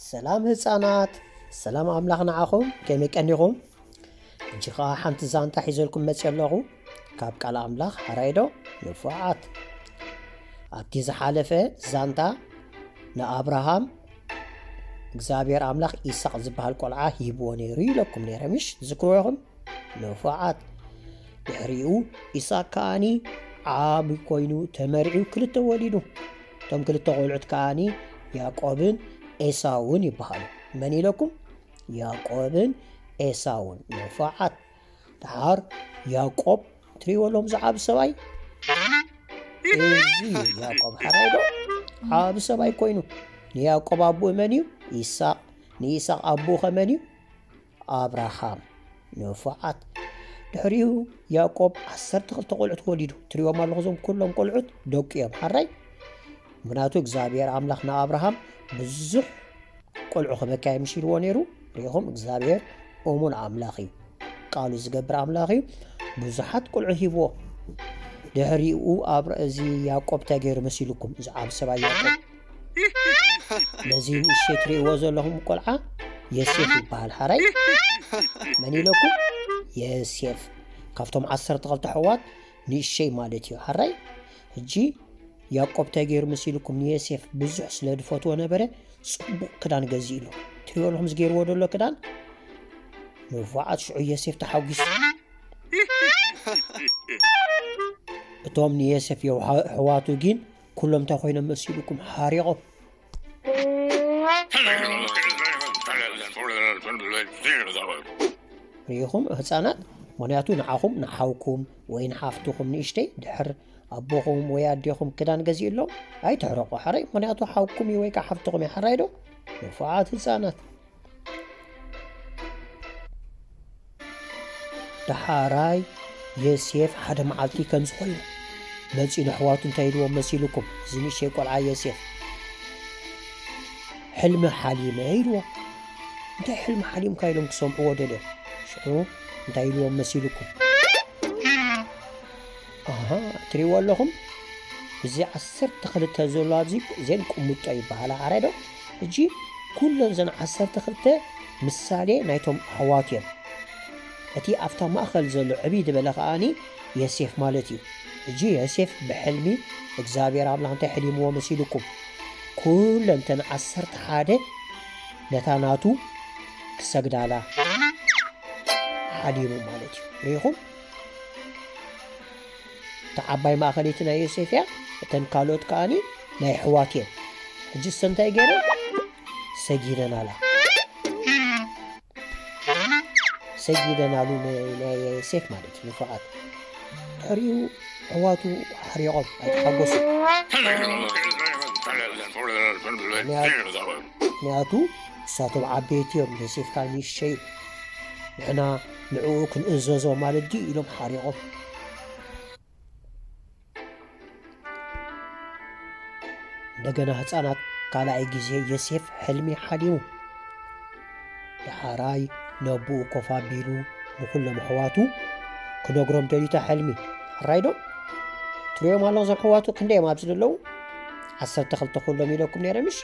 ሰላም ህፃናት፣ ሰላም ኣምላኽ ንዓኹም። ከመይ ቀኒኹም? ሕጂ ኸዓ ሓንቲ ዛንታ ሒዘልኩም መፅእ ኣለኹ። ካብ ቃል ኣምላኽ፣ ሕራይ ዶ? ንፉዓት። ኣብቲ ዝሓለፈ ዛንታ ንኣብርሃም እግዚኣብሔር ኣምላኽ ኢሳቕ ዝበሃል ቆልዓ ሂብዎ ነይሩ ኢለኩም ነይረ፣ ምሽ? ትዝክርዎ ኢኹም? ንፉዓት። ድሕሪኡ ኢሳቅ ከኣኒ ዓቢ ኮይኑ ተመርዒዩ ክልተ ወሊዱ። እቶም ክልተ ቆልዑት ከኣኒ ያዕቆብን ኤሳውን ይበሃሉ። መን ኢለኩም? ያዕቆብን ኤሳውን። ንፉዓት። ደሓር ያዕቆብ ትሪእዎ ኣለኹም ዝዓቢ ሰብኣይ? እዚ ያዕቆብ ሓራይ ዶ? ዓቢ ሰብኣይ ኮይኑ። ንያዕቆብ ኣቦኡ መን እዩ? ኢሳቅ። ንኢሳቅ ኣቦኡ ከመን እዩ? ኣብርሃም። ንፉዓት። ድሕሪኡ ያዕቆብ ዓሰርተ ክልተ ቆልዑት ወሊዱ። ትሪእዎም ኣለኹ እዞም ኩሎም ቆልዑት ደቁ እዮም። ሓራይ? ምኽንያቱ እግዚኣብሔር ኣምላኽ ንኣብርሃም ብዙሕ ቆልዑ ክበካ ምሽ ኢልዎ ነይሩ። ሪኢኹም? እግዚኣብሔር እሙን ኣምላኽ እዩ። ቃሉ ዝገብር ኣምላኽ እዩ። ብዙሓት ቆልዑ ሂብዎ። ድሕሪኡ ኣብ እዚ ያዕቆብ እንታይ ገይሩ መሲልኩም? እዚ ዓብ ሰብኣይ ያዕቆብ። ነዚ ንእሽተይ ትሪእዎ ዘለኹም ቆልዓ የሴፍ ይበሃል። ሓራይ? መን ኢለኩም? የሴፍ። ካብቶም ዓሰርተ ክልተ ኣሕዋት ንእሽተይ ማለት እዩ። ሓራይ? ሕጂ ያዕቆብ እንታይ ገይሩ መሲልኩም? ንየሴፍ ብዙሕ ስለ ዝፈትዎ ነበረ፣ ጽቡቕ ክዳን ገዚእሉ። ትሪእዎ ኣለኹም ዝገይርዎ ዘሎ ክዳን? ንፉዓት። ሽዑ የሴፍ ተሓጒሱ። እቶም ንየሴፍ የውሓ-፣ ኣሕዋቱ ግን ኩሎም እንታይ ኮይኖም መሲልኩም? ሓሪቖም። ርኢኹም ህፃናት? ምኽንያቱ ንዓኹም፣ ንሓውኩም ወይ ንሓፍትኹም ንእሽተይ ድሕር ኣቦኹም ወይ ኣዴኹም ክዳን ገዚእሎም ኣይትሕረቑ። ሓራይ? ምኽንያቱ ሓውኩም እዩ ወይ ከዓ ሓፍትኹም እዩ። ሓራይ ዶ? ንፉዓት ህፃናት። ደሓራይ የሴፍ ሓደ መዓልቲ ከምዚ ኮይኑ መፂኡ ንኣሕዋቱ እንታይ ኢልዎም መሲልኩም? እዚ ንእሽተይ ቆልዓ የሴፍ፣ "ሕልሚ ሓሊመ" ኢልዎም። እንታይ ሕልሚ ሓሊምካ ኢሎም ክሰምዕዎ ደልዮም። ሽዑ እንታይ ኢልዎም መሲልኩም? ኣሃ፣ ትሪእዎ ኣለኹም? እዚ ዓሰርተ ክልተ ዘሎ ኣብዚ፣ እዘን ቁምጦ ይበሃላ። ሓራይ ዶ? ሕጂ ኩለን እዘን ዓሰርተ ክልተ ምሳሌ ናይቶም ኣሕዋት እዮም። እቲ ኣብታ ማእኸል ዘሎ ዕብይ ዝበለ ከኣኒ የሴፍ ማለት እዩ። ሕጂ የሴፍ ብሕልሚ እግዚኣብሔር ኣምላኽ እንታይ ሕሊምዎ መሲልኩም? ኩለን እተን ዓሰርተ ሓደ ነታ ናቱ ክሰግዳላ ሓሊሙ ማለት እዩ። ርኢኹም? እታ ዓባይ ማእኸለይቲ ናይ ዮሴፍ እያ፣ እተን ካልኦት ከኣኒ ናይ ኣሕዋት እየን። ሕጂ እሰ እንታይ ገይረን? ሰጊደናላ። ሰጊደናሉ ን-፣ ናይ ዮሴፍ ማለት እዩ፣ ንፉዓት። ድሕሪኡ ኣሕዋቱ ሓሪቖም ኣይተሓጎሱ። ምኽንያቱ እሳቶም ዓበይቲ እዮም፣ ዮሴፍ ከኣ ንእሽተይ እዩ። ንሕና ንዕኡ ክንእዘዞ ማለት ድዩ ኢሎም ሓሪቖም። እንደገና ህፃናት ካልኣይ ግዜ ዮሴፍ ሕልሚ ሓሊሙ። ደሓራይ ነቦኡ ኮፍ ኣቢሉ ንኹሎም ኣሕዋቱ ክነግሮም ደልዩ እታ ሕልሚ። ሕራይ ዶ? ትሪኦም ኣለኹም እዞም ኣሕዋቱ ክንደይ እዮም ኣብዚ ዘለዉ? ዓሰርተ ክልተ ኩሎም ኢለኩም ነይረ ምሽ?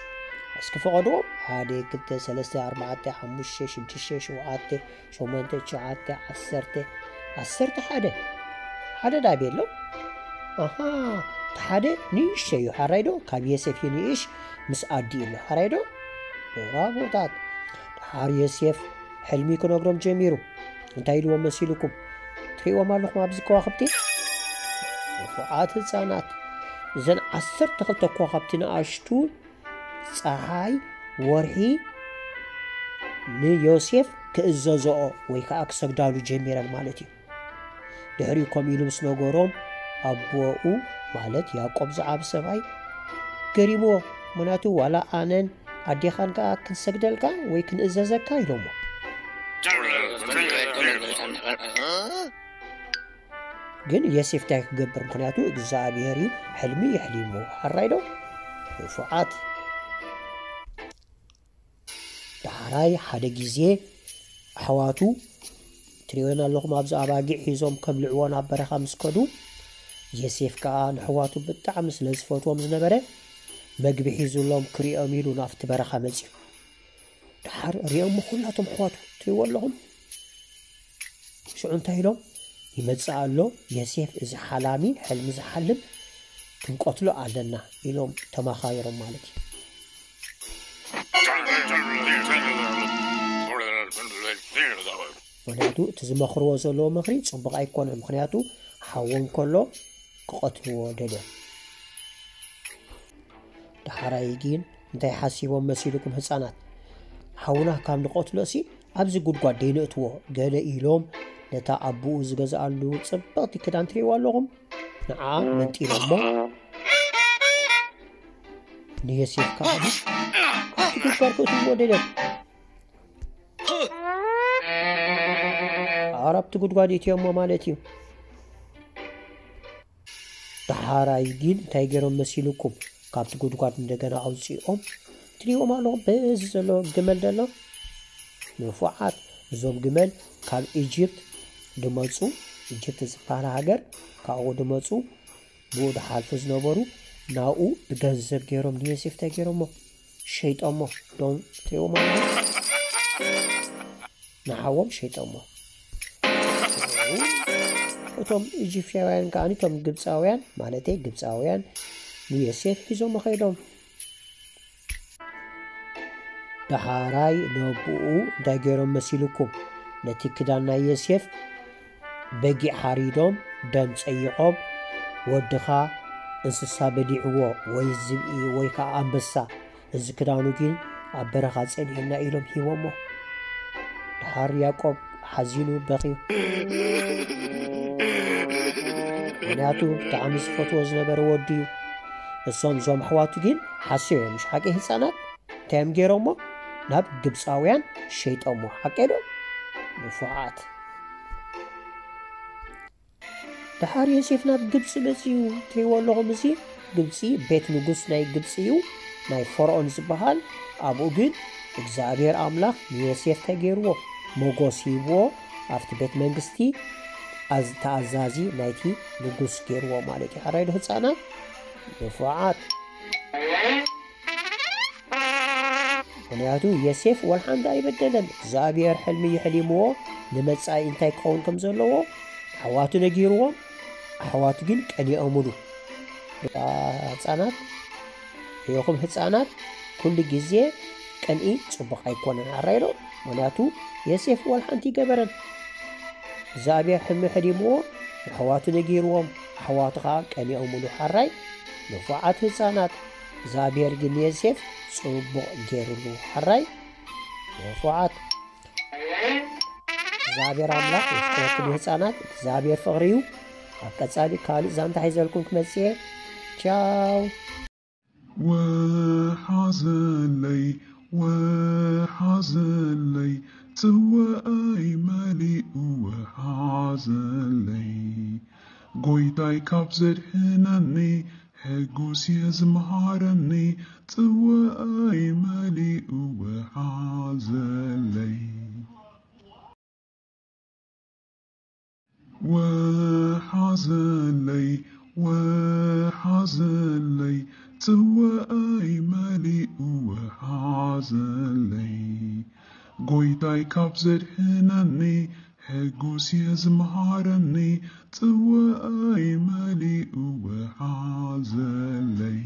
እስኪ ፍቐድዎም። ሓደ፣ ክልተ፣ ሰለስተ፣ ኣርባዕተ፣ ሓሙሽተ፣ ሽዱሽተ፣ ሸውዓተ፣ ሸሞንተ፣ ትሽዓተ፣ ዓሰርተ፣ ዓሰርተ ሓደ። ሓደ ዳብ የሎ። ኣሃ፣ እቲ ሓደ ንእሽቶ እዩ። ሓራይ ዶ? ካብ ዮሴፍ እዩ ንእሽ ምስ ኣዲ ኣሎ። ሓራይ ዶ? ብራቮታት። ደሓር ዮሴፍ ሕልሚ ክነግሮም ጀሚሩ። እንታይ ኢልዎም መሲልኩም? ትሪእዎም ኣለኹም ኣብዚ ከዋኽብቲ? ንፉዓት ህፃናት። እዘን ዓሰርተ ክልተ ከዋኽብቲ ንኣሽቱ ፀሓይ፣ ወርሒ ንዮሴፍ ክእዘዝኦ ወይ ከዓ ክሰግዳሉ ጀሚረን ማለት እዩ። ድሕሪኡ ከምኡ ኢሉ ምስ ነገሮም፣ ኣቦኡ ማለት ያዕቆብ ዝዓቢ ሰብኣይ ገሪምዎ። ምኽንያቱ ዋላ ኣነን ኣዴኻን ከዓ ክንሰግደልካ ወይ ክንእዘዘካ ኢሎሞ። ግን ዮሴፍ እንታይ ክገብር? ምኽንያቱ እግዚኣብሔር እዩ ሕልሚ የሕሊምዎ። ሓራይ ዶ? ንፉዓት። ዳሕራይ ሓደ ግዜ ኣሕዋቱ፣ ትሪእወን ኣለኹም፣ ኣብዚ ኣባጊዕ ሒዞም ከብልዕዎ ናብ በረኻ ምስ ከዱ፣ ዮሴፍ ከኣ ንኣሕዋቱ ብጣዕሚ ስለ ዝፈትዎም ዝነበረ፣ መግቢ ሒዙሎም ክሪኦም ኢሉ ናብቲ በረኻ መጺኡ። ድሓር ሪኦሞ ኩላቶም ኣሕዋቱ ትሪእዎ ኣለኹም። ሽዑ እንታይ ኢሎም? ይመጽእ ኣሎ ዮሴፍ፣ እዚ ሓላሚ፣ ሕልሚ ዝሓልም፣ ክንቀትሎ ኣለና ኢሎም ተመኻይሮም ማለት እዩ። ምኽንያቱ እቲ ዝመኽርዎ ዘለዎ ምኽሪ ጽቡቕ ኣይኮነን። ምኽንያቱ ሓዎም ከሎ ክቐትልዎ ደልዮም። ደሓራይ ግን እንታይ ሓሲቦም መሲልኩም ህፃናት? ሓውና ካብ ንቐትሎሲ ኣብዚ ጉድጓድ ደይንእትዎ ገለ ኢሎም ነታ ኣቦኡ ዝገዝኣሉ ጽብቕቲ ክዳን ትርእይዋ ኣለኹም? ንዓ መንጢሎሞ ንዮሴፍ ከዓ ኣብቲ ጉድጓድ ክእትዎ ደልዮም። ኣረ ኣብቲ ጉድጓድ እትዮሞ ማለት እዩ። ደሓራይ ግን እንታይ ገይሮም መሲልኩም? ካብቲ ጉድጓድ እንደገና ኣውፂኦም ትሪእዎም ኣለኹም። በዚ ዘሎ ግመል ዘሎ ንፉዓት፣ እዞም ግመል ካብ ኢጅፕት ድመፁ፣ ኢጅፕት ዝበሃል ሃገር ካብኡ ድመፁ፣ ብኡ ድሓልፉ ዝነበሩ፣ ናብኡ ብገንዘብ ገይሮም ንዮሴፍ እንታይ ገይሮሞ? ሸይጦሞ። ዶም ትሪእዎም ኣለኹም። ንሓዎም ሸይጦሞ። እቶም ኢጂፕሽያውያን ከኣ እቶም ግብፃውያን፣ ማለተይ ግብፃውያን ንዮሴፍ ሒዞሞ ኸይዶም። ደሓራይ ነቦኡ እንታይ ገይሮም መሲልኩም? ነቲ ክዳን ናይ ዮሴፍ በጊዕ ሓሪዶም ደም ጸይቖም፣ ወድኻ እንስሳ በሊዕዎ ወይ ዝብኢ ወይ ከኣ ኣንበሳ፣ እዚ ክዳኑ ግን ኣብ በረኻ ጸኒሑና ኢሎም ሂቦሞ። ደሓር ያዕቆብ ሓዚኑ በኽዩ። ምኽንያቱ ብጣዕሚ ዝፈትዎ ዝነበረ ወዱ እዩ። እሶም እዞም ኣሕዋቱ ግን ሓስዮም እዮም፣ ምሽ ሓቂ ህፃናት? እንታይ እዮም ገይሮሞ? ናብ ግብፃውያን ሸይጦሞ። ሓቂ ዶ? ንፉዓት። ደሓር ዮሴፍ ናብ ግብፂ መፂኡ። ትሪእዎ ኣለኹም፣ እዚ ግብፂ ቤት ንጉስ ናይ ግብፂ እዩ፣ ናይ ፈርኦን ዝበሃል። ኣብኡ ግን እግዚኣብሔር ኣምላኽ ንዮሴፍ እንታይ ገይርዎ? ሞጎስ ሂብዎ። ኣብቲ ቤት መንግስቲ ኣዝ-፣ ተኣዛዚ ናይቲ ንጉስ ገይርዎ ማለት እዩ። ሓራይ ዶ ህፃናት? ንፉዓት። ምኽንያቱ ዮሴፍ ወላ ሓንቲ ኣይበደለን። እግዚኣብሔር ሕልሚ እዩ ሕሊምዎ፣ ንመጻኢ እንታይ ክኸውን ከም ዘለዎ ኣሕዋቱ ነጊርዎም። ኣሕዋቱ ግን ቀኒኦምሉ። ህፃናት፣ ርኢኹም ህፃናት፣ ኩሉ ግዜ ቅንኢ ጽቡቕ ኣይኮነን። ሓራይ ዶ? ምኽንያቱ ዮሴፍ ወላ ሓንቲ ኣይገበረን። እግዚኣብሔር ሕልሚ ሕሊምዎ፣ ንኣሕዋቱ ነጊርዎም። ኣሕዋቱ ኸኣ ቀኒኦምሉ። ሓራይ ንፉዓት ህፃናት። እግዚኣብሔር ግን ንዮሴፍ ጽቡቕ ገይሩሉ። ሓራይ ንፉዓት። እግዚኣብሔር ኣምላኽ ይፍቅረኩም ህፃናት። እግዚኣብሔር ፍቕሪ እዩ። ኣብ ቀጻሊ ካልእ ዛንታ ሒዘልኩም ክመጽእ እየ። ቻው። ወሓዘለይ፣ ወሓዘለይ፣ ጽዋኣይ መሊኡ ወሓዘለይ። ጎይታይ ካብ ዘድሕነኒ፣ ሕጉስ እየ ዝመሃረኒ፣ ጽዋኣይ መሊኡ ወሓዘለይ። ወሓዘለይ፣ ወሓዘለይ፣ ጽዋኣይ መሊኡ ወሓዘለይ። ጎይታይ ካብ ዘድሕነኒ፣ ሕጉስ እየ ዝመሃረኒ፣ ጽዋኣይ መሊኡ ወሓዘለይ።